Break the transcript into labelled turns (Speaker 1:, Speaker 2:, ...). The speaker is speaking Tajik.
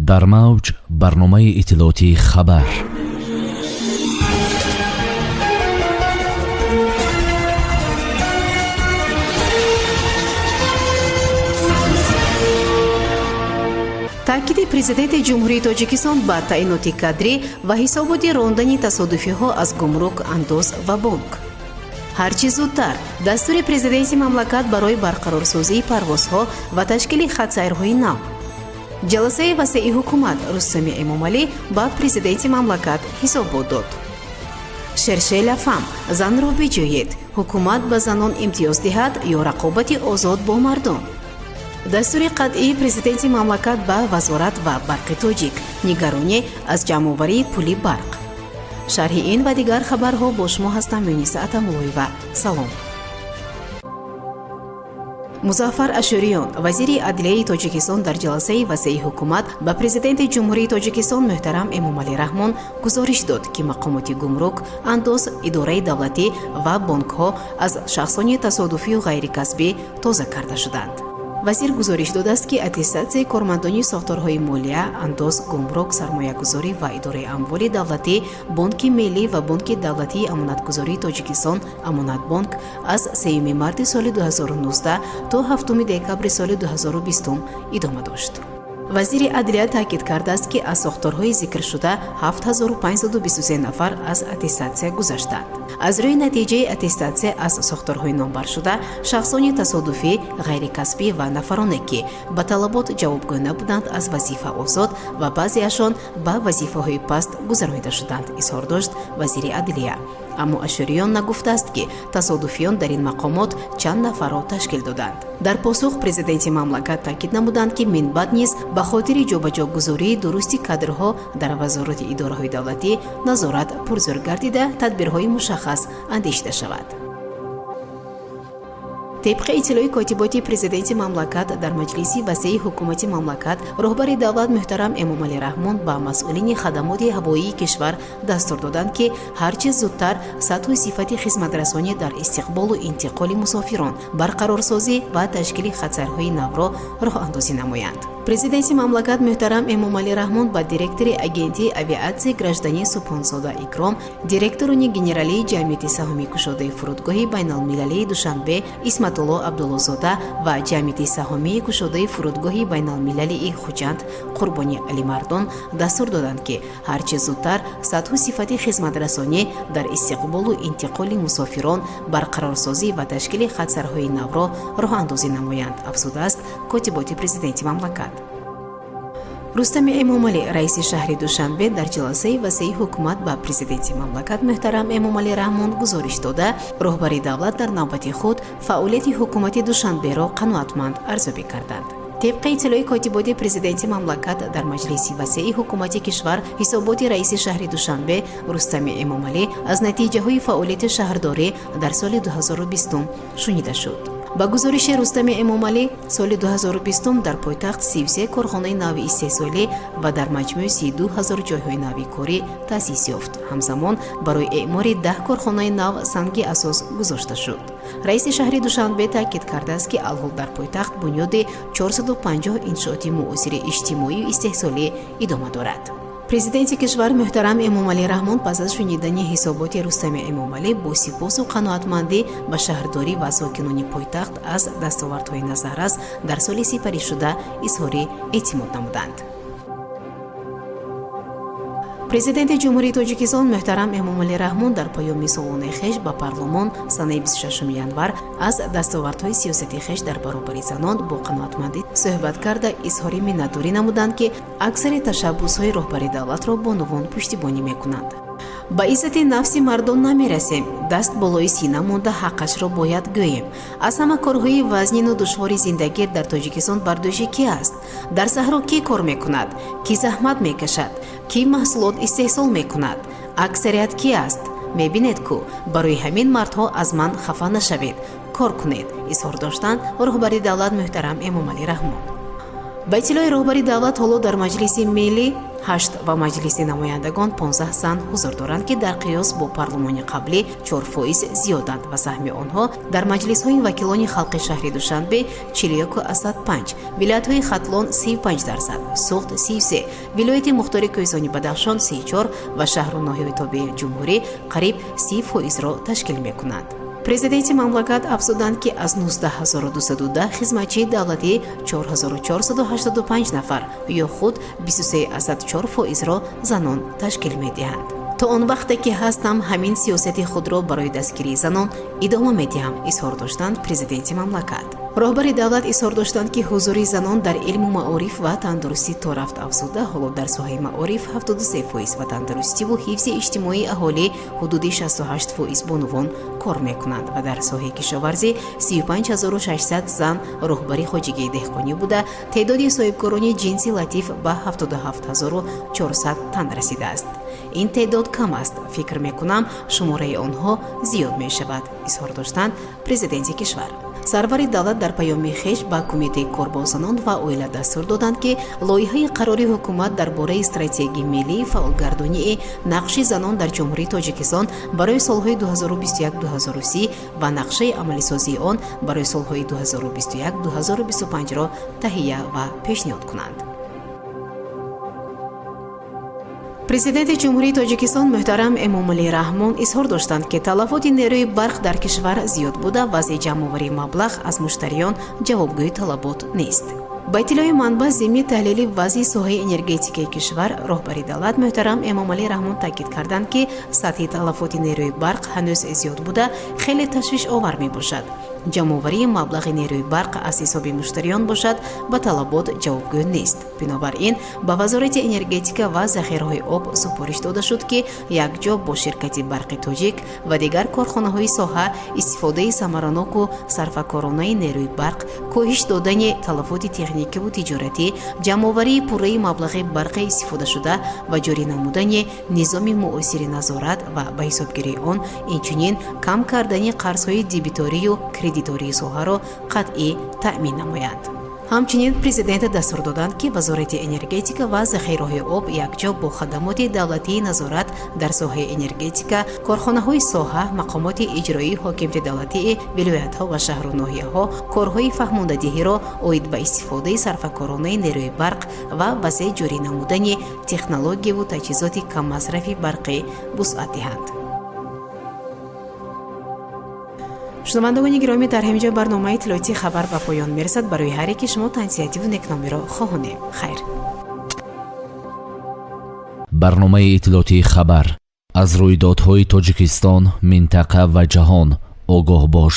Speaker 1: Дар мавҷ барномаи иттилоотии «Хабар».
Speaker 2: Таъкиди Президенти Ҷумҳурии Тоҷикистон ба таъиноти кадрӣ ва ҳисоботи рондани тасодуфиҳо аз гумрук, андоз ва бонк. Ҳарчи зудтар дастури Президенти мамлакат барои барқарорсозии парвозҳо ва ташкили хатсайрҳои нав. Ҷаласаи васеи ҳукумат: Рустами Эмомалӣ ба Президенти мамлакат ҳисобот дод. Шершеля фам: занро биҷӯед, ҳукумат ба занон имтиёз диҳад ё рақобати озод бо мардон. Дастури қатъии Президенти мамлакат ба вазорат ва «Барқи Тоҷик», нигаронӣ аз ҷамъоварии пули барқ. Шарҳи ин ва дигар хабарҳо бо шумо ҳастам, Мюниса Атамуллоева. Салом. Музаффар Ашӯриён, вазири адлияи Тоҷикистон, дар ҷаласаи васеи ҳукумат ба Президенти Ҷумҳурии Тоҷикистон муҳтарам Эмомалӣ Раҳмон гузориш дод, ки мақомоти гумрук, андоз, идораи давлатӣ ва бонкҳо аз шахсони тасодуфию ғайрикасбӣ тоза карда шуданд. Вазир гузориш додааст, ки аттестатсияи кормандони сохторҳои молия, андоз, гумрук, сармоягузорӣ ва идораи амволи давлатӣ, Бонки Миллӣ ва Бонки давлатии амонатгузории Тоҷикистон «Амонатбонк» аз 3 марти соли 2019 то 7 декабри соли 2020 идома дошт. Вазири адлия таъкид кардааст, ки аз сохторҳои зикршуда 7523 нафар аз аттестатсия гузаштанд. Аз рӯи натиҷаи аттестатсия аз сохторҳои номбаршуда шахсони тасодуфӣ, ғайрикасбӣ ва нафароне, ки ба талабот ҷавобгӯ набуданд, аз вазифа озод ва баъзеашон ба вазифаҳои паст гузаронида шуданд, изҳор дошт вазири адлия. Аммо Ашӯриён нагуфтааст, ки тасодуфиён дар ин мақомот чанд нафарро ташкил доданд. Дар посух Президенти мамлакат таъкид намуданд, ки минбаъд низ ба хотири ҷобаҷогузории дурусти кадрҳо дар вазорати идораҳои давлатӣ назорат пурзӯр гардида, тадбирҳои мушаххас андешида шавад. Тибқи иттилои котиботи Президенти мамлакат, дар маҷлиси васеи ҳукумати мамлакат роҳбари давлат муҳтарам Эмомалӣ Раҳмон ба масъулини хадамоти ҳавоии кишвар дастур доданд, ки ҳарчи зудтар сатҳу сифати хизматрасонӣ дар истиқболу интиқоли мусофирон, барқарорсозӣ ва ташкили хатсайрҳои навро роҳандозӣ намоянд. Президенти мамлакат муҳтарам Эмомалӣ Раҳмон ба директори Агентии авиатсияи гражданӣ Субҳонзода Икром, директорони генералии Ҷамъияти саҳомии кушодаи фурудгоҳи байналмилалии Душанбе Исматулло Абдуллозода ва Ҷамъияти саҳомии кушодаи фурудгоҳи байналмилалии Хуҷанд Қурбони Алимардон дастур доданд, ки ҳарчи зудтар сатҳу сифати хизматрасонӣ дар истиқболу интиқоли мусофирон, барқарорсозӣ ва ташкили хатсайрҳои навро роҳандозӣ намоянд, афзудааст котиботи Президенти мамлакат. Рустами Эмомалӣ, раиси шаҳри Душанбе, дар ҷаласаи васеи ҳукумат ба Президенти мамлакат муҳтарам Эмомалӣ Раҳмон гузориш дода, роҳбари давлат дар навбати худ фаъолияти ҳукумати Душанберо қаноатманд арзёбӣ карданд. Тибқи иттилои котиботи Президенти мамлакат, дар маҷлиси васеи ҳукумати кишвар ҳисоботи раиси шаҳри Душанбе Рустами Эмомалӣ аз натиҷаҳои фаъолияти шаҳрдорӣ дар соли 2020 шунида шуд. Ба гузориши Рустами Эмомалӣ, соли 2020 дар пойтахт 33 корхонаи нави истеҳсолӣ ва дар маҷмӯъ 32 ҳазор ҷойҳои нави корӣ таъсис ёфт. Ҳамзамон барои эъмори 10 корхонаи нав санги асос гузошта шуд. Раиси шаҳри Душанбе таъкид кардааст, ки алҳол дар пойтахт бунёди 450 иншооти муосири иҷтимоию истеҳсолӣ идома дорад. Президенти кишвар муҳтарам Эмомалӣ Раҳмон пас аз шунидани ҳисоботи Рустами Эмомалӣ бо сипосу қаноатмандӣ ба шаҳрдорӣ ва сокинони пойтахт аз дастовардҳои назаррас дар соли сипаришуда изҳори эътимод намуданд. Президенти Ҷумҳурии Тоҷикистон муҳтарам Эмомалӣ Раҳмон дар паёми солонаи хеш ба парлумон санаи 26 январ аз дастовардҳои сиёсати хеш дар баробари занон бо қаноатмандӣ суҳбат карда, изҳори миннатдорӣ намуданд, ки аксари ташаббусҳои роҳбари давлатро бонувон пуштибонӣ мекунанд. Ба иззати нафси мардон намерасем, даст болои сина монда ҳаққашро бояд гӯем. Аз ҳама корҳои вазнину душвори зиндагӣ дар Тоҷикистон бар дӯши кӣ аст? Дар саҳро кӣ кор мекунад, кӣ заҳмат мекашад, кӣ маҳсулот истеҳсол мекунад? Аксарият кӣ аст? Мебинед ку. Барои ҳамин, мардҳо, аз ман хафа нашавед, кор кунед, изҳор доштанд роҳбари давлат муҳтарам Эмомалӣ Раҳмон. Ба иттилои роҳбари давлат, ҳоло дар Маҷлиси Миллӣ 8 ва Маҷлиси Намояндагон 15 зан ҳузур доранд, ки дар қиёс бо парлумони қаблӣ 4% зиёданд ва саҳми онҳо дар маҷлисҳои вакилони халқи шаҳри Душанбе 41,5, вилоятҳои Хатлон 35%, Суғд 33, вилояти мухтори Кӯҳистони Бадахшон 34 ва шаҳру ноҳияҳои тобеи ҷумҳурӣ қариб 30%-ро ташкил мекунанд. Президенти мамлакат афзуданд, ки аз 19 210 хизматчии давлатӣ 4485 нафар ё худ 23,4%-ро занон ташкил медиҳанд. То он вақте ки ҳастам, ҳамин сиёсати худро барои дастгирии занон идома медиҳам, изҳор доштанд президенти мамлакат. Роҳбари давлат изҳор доштанд, ки ҳузури занон дар илму маориф ва тандурустӣ торафт афзуда, ҳоло дар соҳаи маориф 73% ва тандурустиву ҳифзи иҷтимоии аҳолӣ ҳудуди 68% бонувон кор мекунанд ва дар соҳаи кишоварзӣ 35 600 зан роҳбари хоҷигии деҳқонӣ буда, теъдоди соҳибкорони ҷинси латиф ба 77 400 тан расидааст. Ин теъдод кам аст, фикр мекунам, шумораи онҳо зиёд мешавад, изҳор доштанд президенти кишвар. Сарвари давлат дар паёми хеш ба Кумитаи кор бо занон ва оила дастур доданд, ки лоиҳаи қарори ҳукумат дар бораи стратегияи миллии фаъолгардонии нақши занон дар Ҷумҳурии Тоҷикистон барои солҳои 2021-2030 ва нақшаи амалисозии он барои солҳои 2021-2025-ро таҳия ва пешниҳод кунанд. Президенти Ҷумҳурии Тоҷикистон муҳтарам Эмомалӣ Раҳмон изҳор доштанд, ки талафоти нерӯи барқ дар кишвар зиёд буда, вазъи ҷамъоварии маблағ аз муштариён ҷавобгӯи талабот нест. Ба иттилои манбаъ, зимни таҳлили вазъи соҳаи энергетикаи кишвар роҳбари давлат муҳтарам Эмомалӣ Раҳмон таъкид карданд, ки сатҳи талафоти нерӯи барқ ҳанӯз зиёд буда, хеле ташвишовар мебошад. Ҷамъоварии маблағи нерӯи барқ аз ҳисоби муштариён бошад, ба талабот ҷавобгӯ нест. Бинобар ин ба Вазорати энергетика ва захираҳои об супориш дода шуд, ки якҷо бо ширкати Барқи Тоҷик ва дигар корхонаҳои соҳа истифодаи самараноку сарфакоронаи нерӯи барқ, коҳиш додани талафоти техникиву тиҷоратӣ, ҷамъоварии пурраи маблағи барқи истифодашуда ва ҷорӣ намудани низоми муосири назорат ва ба ҳисобгирии он, инчунин кам кардани қарзҳои дебиторию кредитории соҳаро қатъӣ таъмин намоянд. Ҳамчунин президент дастур доданд, ки Вазорати энергетика ва захираҳои об якҷо бо хадамоти давлатии назорат дар соҳаи энергетика, корхонаҳои соҳа, мақомоти иҷроии ҳокимияти давлатии вилоятҳо ва шаҳру ноҳияҳо корҳои фаҳмондадиҳиро оид ба истифодаи сарфакоронаи нерӯи барқ ва васеъ ҷорӣ намудани технологияву таҷҳизоти каммасрафи барқӣ вусъат диҳанд. Шунавандагони гиромӣ, дар ҳамин ҷо барномаи иттилоотии «Хабар» ба поён мерасад. Барои ҳар яке шумо тансиҳативу некномиро хоҳонем. Хайр.
Speaker 1: Барномаи иттилоотии «Хабар»: аз рӯйдодҳои Тоҷикистон, минтақа ва ҷаҳон огоҳ бош.